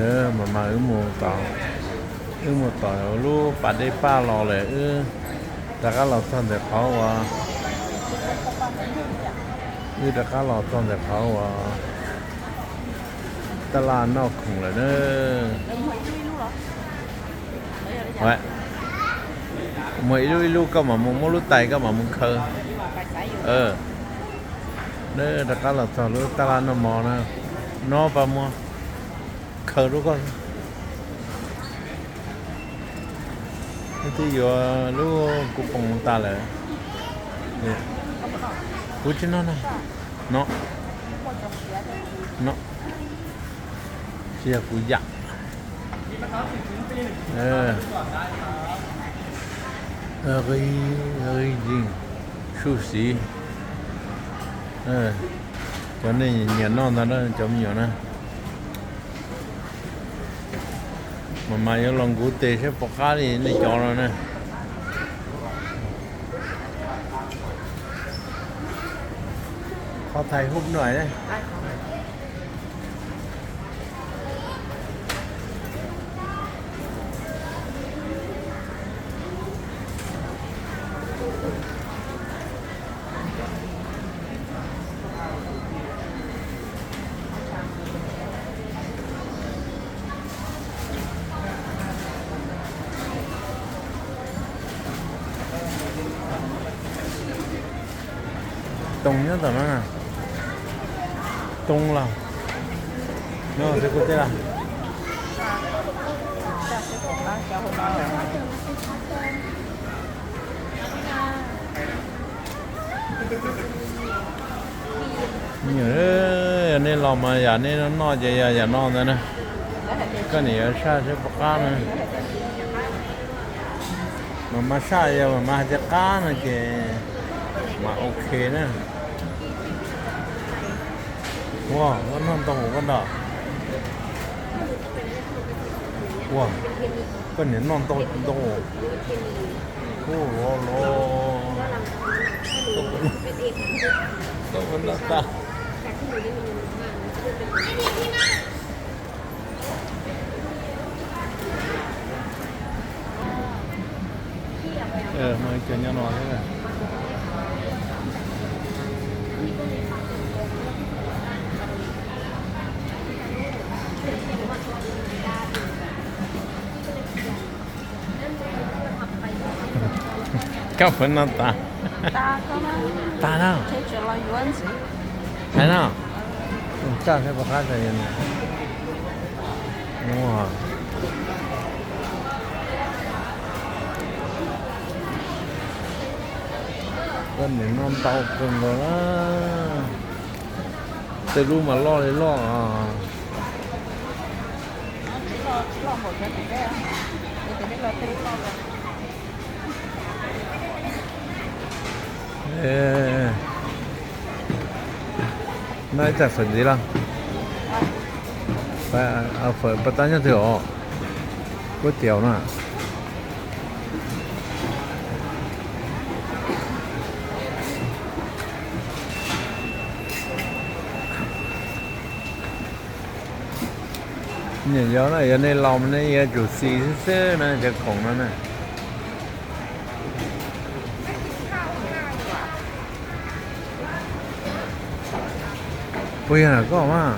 Mas mas wb mus tom, wb mus tom lub pas dej paj los lawm, wb rov qab los txog ntawm qhov uas, wb rov qab los txog ntawm qhov uas taj laj noj khoom lawm na. Muag ib lub ib lub, koj mam mus muab lub tais koj mam mus khaws. Rov qab los txog lub taj laj noj mov na. No pas muag khaws rau koj. Twb yuav lub kuv poob tas lawm. Kuv tsis noj na. No, no, tsis yog kuv yam. Ib yeej suj siv. Cov nej nyiam noj ntag na cov me nyuam na. Mas mas yuav los nkuv tes saib puas qab li nej cov no na. Qhov thais hub no. Toog nyob tom no. Toog los. No xwb kuv tej lawm. Yog nej los mas yam nej noj ces yog yam no ntag na. Koj niam yuav saj seb puas qab na. Mas mas saj yog mas mas hais tias qab no ces mas ok na. Ua, koj noj ntau koj noj. Ua, koj niam noj ntau ntau. Ua los los. Koj puas noj tag? Mas cov nyob no thiab. Koj puas noj tas? Tas no. Hais no. Saj seb puas qab tas. Koj niam noj ntau kawg nkaus na. Tej lub mas loj li loj. Noj ib txaj fawm ntxiv los? Fawm pas tau nyob twg os? Kuab tiaus no. Niam yau na, yog nej los mas nej yuav tsum xis xwb xwb na cov khoom no na. Puas yog koj mas?